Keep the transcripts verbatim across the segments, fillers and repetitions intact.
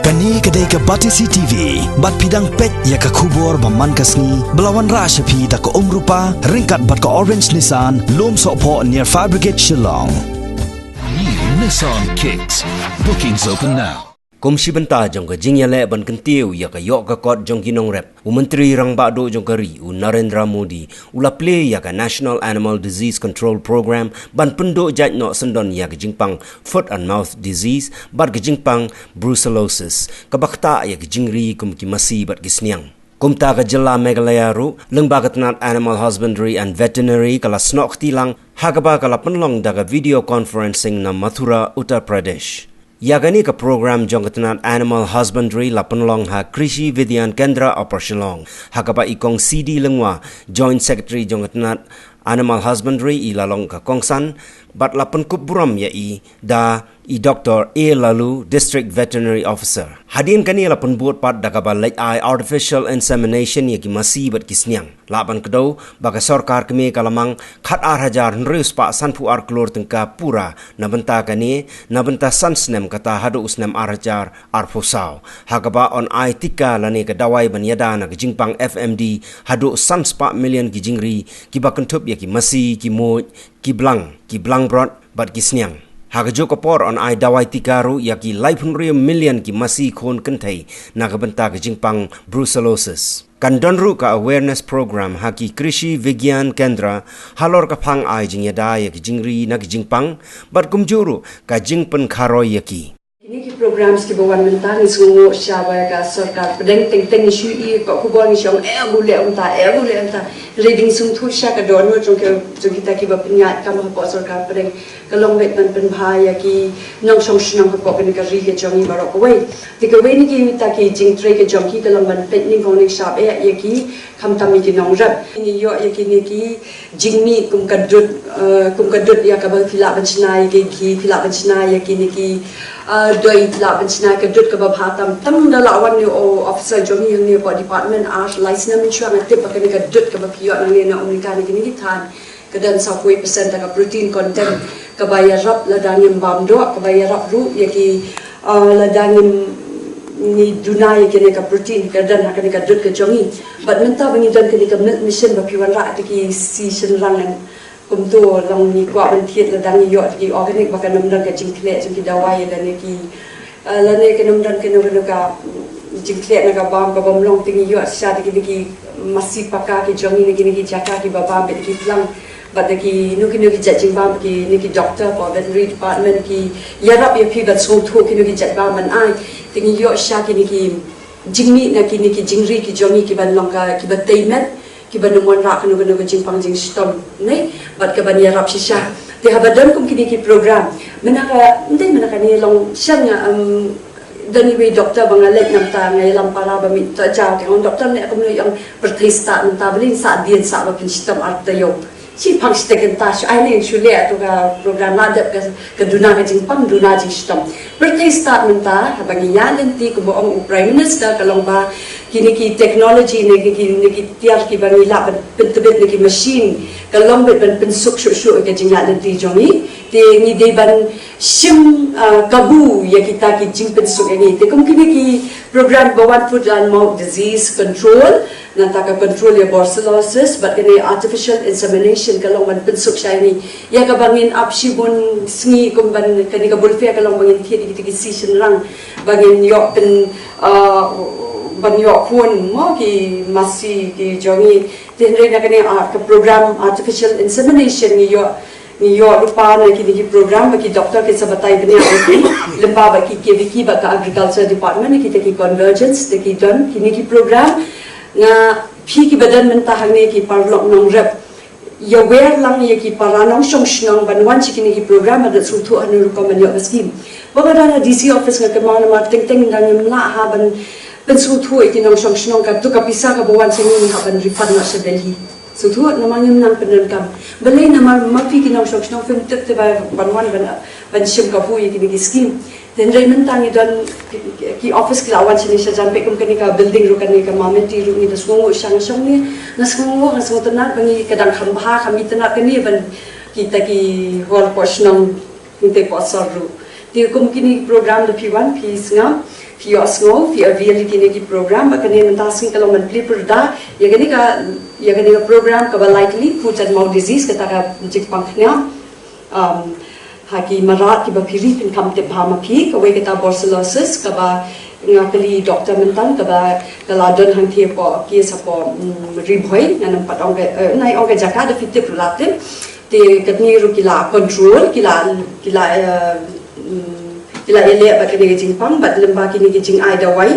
Kane ka dei ka Batesi T V, bad phi dang peit ïa ka khubor ba man ka sngi, ba la wanrah sha phi da ka Umrupa, ryngkat bad ka Orange Nissan, Lum Sohphoh near Fire Brigade Shillong. New Nissan Kicks. Bookings open now. Kum shi bynta jong ka jingïaleh ban kyntiew ïa ka ïoh ka kot jong ki nongrep, u Myntri Rangbah Duh jong ka ri, u Narendra Modi, u la plie ïa ka National Animal Disease Control Program ban pynduh jait noh syndon ïa ka jingpang foot and mouth disease bad ka jingpang brucellosis, kaba ktah ïa ka jingri kum ki masi bad ki sniang. Kumta ka jylla Meghalaya ruh, lyngba ka tnat Animal Husbandry and Veterinary, ka la snoh kti lang, ha kaba ka la pynlong da ka video conferencing na Mathura, Uttar Pradesh. Ïa kane ka program jong ka tnat Animal Husbandry la pynlong ha Krishi Vigyan Kendra Upper Shillong, ha kaba i Kong C D Lyngwa, Joint Secretary jong ka tnat Animal Husbandry, i la long ka kongsan, bad la pynkup burom ïa i da i Doctor A Lalu, District Veterinary Officer. Hadien kane la pynbud pat da kaba leit ai artificial insemination ïa ki masi bad ki sniang. Lah ban kdew ba ka sorkar kmie ka la mang khat ar hajar hynriew spah sanphew ar klur tyngka pura na bynta kane, na bynta san snem, kata haduh u snem ar hajar arphew saw. Ha kaba yn ai tika lane ka dawai ban ïada na ka jingpang F M D haduh san spah million ki jingri, kiba kynthup ïa ki masi, ki muid, ki blang, ki blang brot bad ki sniang. Ha kajuh ka por yn ai dawai tika ruh ïa ki laiphew hynriew million ki masi khun kynthei na ka bynta ka jingpang brucellosis. Kan don ruh ka awareness program ha ki Krishi Vigyan Kendra halor ka phang ai jingïada ïa ki jingri na ki jingpang, bad kumjuh ruh ka jingpynkharoi ïa ki. Kine ki programs kiba wan mynta ngi sngewnguh shisha ba ka sorkar pdeng teng teng ngi shu ïohi ka khubor, ngi shu ong, eh, bun leh mynta, eh, bun leh mynta. Hynrei dang sngewthuh shisha ka dohnud jong ki, jong kita kiba pynïaid kam hapoh sorkar pdeng, ka long beit ban pynbha ïa ki nongshong shnong hapoh kane ka ri ka jong ngi baroh kawei. Te kawei na kita ki jingtrei ka jong ki ka long ban peit nyngkong nyngshap eh ïa ki, khamtam ïa ki nongrep. Ngi ïoh ïa kine ki jingmih kum ka dud, eh, kum ka dud ïa kaba phi lah ban shna ïa ki, ki phi lah ban shna ïa kine ki, eh, doi, phi lah ban shna ka dud kaba bha tam tam. Da la wan ïa u officer jong ngi hangne hapoh department ar lai snem mynshuwa, nga tip ba kane ka dud kaba phi ïoh nangne na Umrika na kine ki thaiñ ka don sawphew percent ta ka protein content, kaba ïarap lada ngim bam doh, kaba ïarap ruh ïa ki, ah, lada ngim, ngi duna ïa kane ka protein ka don ha kane ka dud ka jong ngi. Bad mynta ba ngi don kane ka milk mission ba phi wanrah, te ki shi shynrang, kumto long ngi kwah ban thied lada ngi ïoh te ki organic, ba kan ym don ka jingkhleh jong ki dawai ïa kane ki, ah, lane kan ym don kano kano ka jingkhleh na ka bam, ka bam long. Te ngi ïoh shisha te kine ki masi paka ki jong ngi na kine ki jaka kiba bam beit ki phlang, bad na kino kino ki jait jingbam, kine ki doctor hapoh veterinary department ki ïarap ïa phi ban sngewthuh kino ki jait bam ban ai. Te ngi ïoh shisha kine ki jingmih na kine ki jingri ki jong ngi kiban long ka, kiba tei met, kiban ym wanrah kano kano ka jingpang jingshitom, ne, bad kaban ïarap shisha. Te haba don kum kine ki program, mynta ka, ym dei mynta kane, long shen nga, em, don iwei i doctor ba nga leit na bynta, nga ïalam para ba mih, to jaw, te nga ong, "Doctor, ne kumno ïa ong pyrthei stad mynta, balei sah dien sah ba pynshitom ar taïew?" Shi phang shi te kynta shu ai ne shu leh tu ka program, la dep ka, ka duna ka jingpang, duna jingshitom. Pyrthei stad mynta, haba ngi ïaid lynti, kumba ong u Prime Minister, ka long ba kine ki technology ne ki, ki, ne ki tiar kiba ngi lah ban pyntbit ne ki machine, ka long beit ban pynsuk shuh shuh ka jingïaid lynti jong ngi. Te ngi dei ban shim, ah, kabu ïa kita ki jingpynsuk ïa ngi. Te kum kine ki program ba wan, foot and mouth disease control, nangta ka control ïa brucellosis, bad kane artificial insemination ka long ban pynsuk sha ïa ngi. Ïa kaba ngin ap shibun sngi kum ban kane ka bulfia ka long ba ngin thied ïa kita ki shi shynrang ba ngin ïoh pyn, ah, ban ïoh khun mo ki masi ki jong ngi. Te hynrei na kane, ah, ka program artificial insemination ngi ïoh, ngi ïoh lypa na kine ki program ba ki doctor kin sa batai bniah ïa ki, lyngba ba ki K V K bad ka agriculture department, kita ki convergence, te ki don kine ki program. Nga, phi kiba don mynta hangne ki paralok nongrep, ïawer lang ïa ki para nongshong shnong ban wan sha kine ki program, ban da sngewthuh hano rukom ban ïoh ka skim. Ba nga don ha D C office nga kynmaw namar teng teng da ngim lah ha ban pynsngewthuh ïa ki nongshong shnong, kato ka pisa kaba wan sha ngi ngi hap ban refund noh sha Delhi. Sngewthuh, namar ngim nang pyndonkam. Balei? Namar ma phi ki nongshong shnong phim tip te ba ban wan ban, ban shim kabu ïa kine ki skim. Te hynrei mynta ngi don ki, ki office ki la wan shane shajan, peit kum kane ka building ruh, kane ka Mameti ruh, ngi da sngewnguh sha, nga shong ne, nga sngewnguh, nga sngewtynnat ba ngi, ka dang kham bha, kham itynnat kane ban kita ki hall pop shnong, ngi te pop sor ruh. Te kum kine ki program da phi wan, phi sngap, phi ïohsngew, phi avail ïa kine ki program, ba kane mynta sngi ka long ban plie pyrda ïa kane ka, ïa kane ka program kaba lai tylli, foot and mouth disease, kata ka jingpang khñiang. Um, ha ki mrad kiba phi ri, phin kham tip bha ma phi, kawei kata brucellosis, kaba nga kylli doktor mynta, kaba ka la don hangtei hapoh, ki sa hapoh, mm, Ri Bhoi, ngan ym pat ong ka, eh, nai ong ka jaka, da phi tip ruh la tip. Te katne ruh ki la control, ki la, ki la, eh, mm, ki la ïaleh bad kane ka jingpang, bad lyngba kine ki jingai dawai,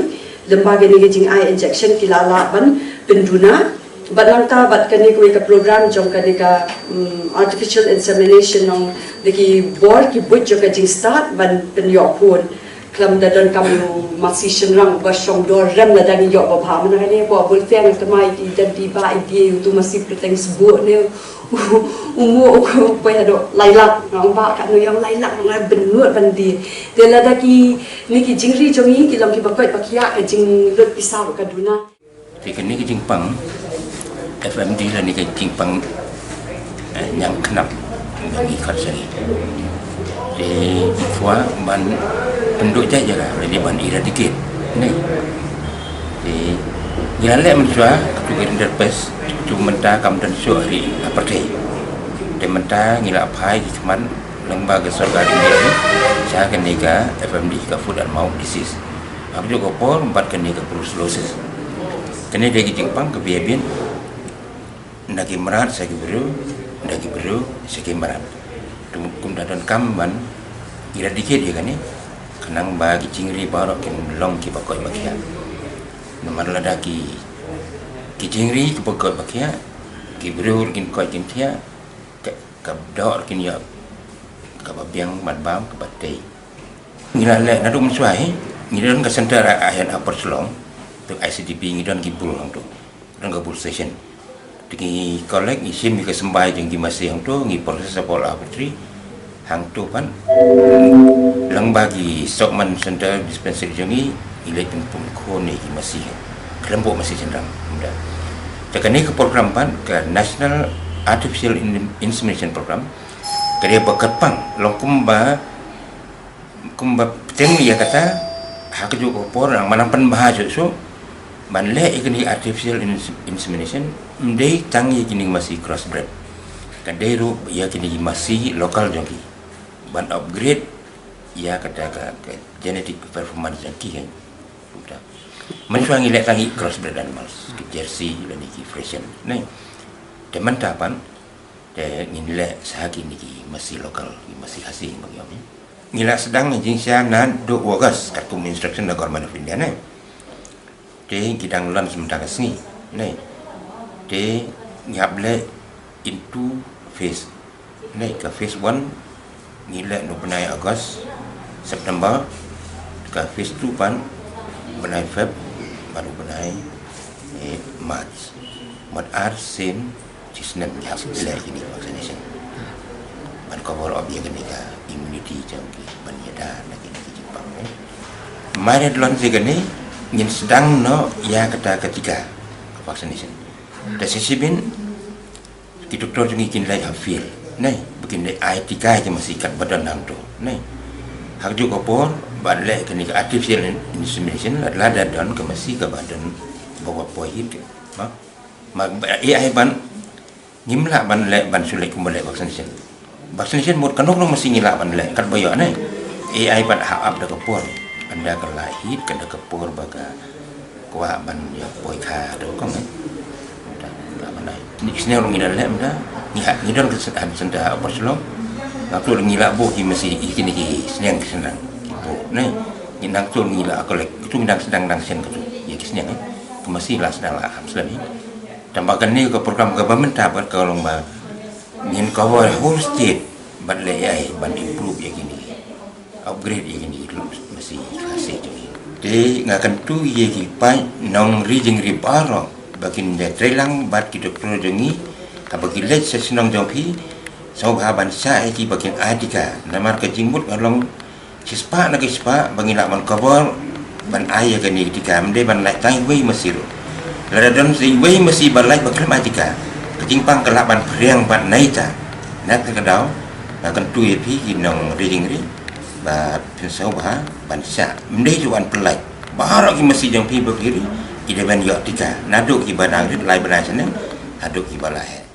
lyngba kine ki jingai injection, ki la lah ban pynduna. Bad nangta bad kane kawei ka program jong kane ka, mm, artificial insemination, nong da ki bor ki buit jong ka jingstad ban pynïoh khun. Khlem da donkam ïa u masi shynrang uba shong dor rem, lada ngi ïoh ba bha. Mynta kane hapoh Bulfiang, thymmai i dad i bah i die, utu masi pyrthei sbuh ne u, u mo u ko poi haduh lai lak. Nga ong, bah, katno ïa lai lak, nga bynnud ban die. Te lada kine ki jingri jong ngi ki long kiba koit ba khiah, ka jinglut pisa ruh ka duna. Te kane ka jingpang F M D lane ka jingpang, eh, ñiang khnap, ngi khot sha ngi. Te ngi kwah ban pynduh jait jaka lane ban eradicate ne. Te ngi la leh mynshuwa katu ka rinderpest, katu mynta kam don shuh ha ri ha pyrthei. Te mynta ngi la phai ki khmat lyngba ka sorkar India sha kane ka F M D, ka foot and mouth disease. Ha kajuh ka por bad kane ka brucellosis. Kane dei ki jingpang kaba ïa bit na ki mrad sha ki briew, na ki briew sha ki mrad. Te kumta donkam ban eradicate ïa kane, khnang ba ki jingri baroh kin long kiba koit ba khiah. Namar lada ki, ki jingri kiba koit ba khiah, ki briew ruh kin koit kin khiah, ka, ka doh ruh kin ïoh kaba biang ban bam kaba tei. Ngi la leh naduh mynshuwa hi, ngi don ka center ha, ha, ha Upper Shillong, tu I C D P, ngi don ki booth hangtu. Don ka booth station. Te ngi collect, ngi shim ïa ka symbai jong ki masi hangtu, ngi process hapoh laboratory hangtu pat. Lyngba ki Stockman Center Dispensary jong ngi, ngi leit pynpun khun ïa ki masi. Khlem buh masi shynrang. Te kane ka program pat, ka National Artificial In-, Insemination Program, ka dei ba kyrpang, long kumba, kumba pynbeit ïa kata, ha kajuh ka por, nang mynta pynbha shuh shuh ban leh ïa kine artificial ins-, insemination, ym dei tang ïa kine masi crossbred. Ka dei ruh ïa kine masi local jong ki. Ban upgrade ïa kata ka, ka genetic performance jong ki kan. Mynshwa ngi leh tang ïa crossbred animals, ki Jersey lane ki Friesian. Ne. Te mynta pat, te ngin leh sha kine ki masi local, ki masi Khasi ba ngi ong. Ngi la sdang ïa ka jingshna naduh August katkum instruction na Government of India ne. Te ngi dang launch mynta ka sngi ne. Te ngi hap leh in two phase ne. Ka phase one ngi leh na u bnai August, September, ka phase two pat bnai Feb bad u bnai, eh, March. Mut ar sien shi snem ngi hap leh kine vaccination ban cover up ïa kane ka immunity jong ki, ban ïada na kine ki jingpang ne. Mar ngi launch ïa kane, ngin sdang noh ïa kata ka tika, vaccination. Te shisien ki doktor jong ngi kin leit ha field ne, ba kin leit ai tika ïa ki masi katba don hangto ne. Ha kajuh ka por ban leh kane ka artificial in-, insemination, lada don ka masi kaba don, ba poi hit ka, ma, ma, A I ban, ngim lah ban leh, ban shu leh kumba leh vaccination. Vaccination mut kano kano masi ngi lah ban leh katba ïoh ne. A I pat hap ap da ka por, ynda ka lah hit, ka da ka por ba ka kwah ban ïa poi kha da u kong ne. Ngi ki sniang ruh ngi da leh mynta, ngi ha, ngi don ka sen-, ha center ha Upper Shillong. Nangta ngi la buh ki masi, ïa kine ki sniang ki sniang ki buh ne. Ngi nangta ngi la collect, katu ngi dang sdang dang sien katu ïa ki sniang ne. Ki masi la sdang la ham slem ne. Tangba kane ka program kaba mynta bad ka long ba ngin cover whole state bad leh ïa ban improve ïa kine, upgrade ïa kine ki masi Khasi jong ngi. Te nga kyntu ïa ki paid nongri jingri baroh ba kin ïa trei lang bad ki doktor jong ngi haba ki leit sha shnong jong phi, sngewbha ban shah ïa ki ba kin ai tika, namar ka jingmut ka long shispah na ki spah ba ngin lah ban cover ban ai ïa kane ka tika, ym dei ban lait tang iwei masi ruh. Lada don sa iwei masi ba lait ba khlem ai tika, ka jingpang ka lah ban phriang pat na ita. Na kata ka daw nga kyntu ïa phi ki nongri jingri Ba pynsaw ba ban sha mdei tu wan pelai. Baroh ki masi jong phi ba kiri ida ban yok tika. Nadu ki ba nang rit lai bana sene. Nadu ki ba lai.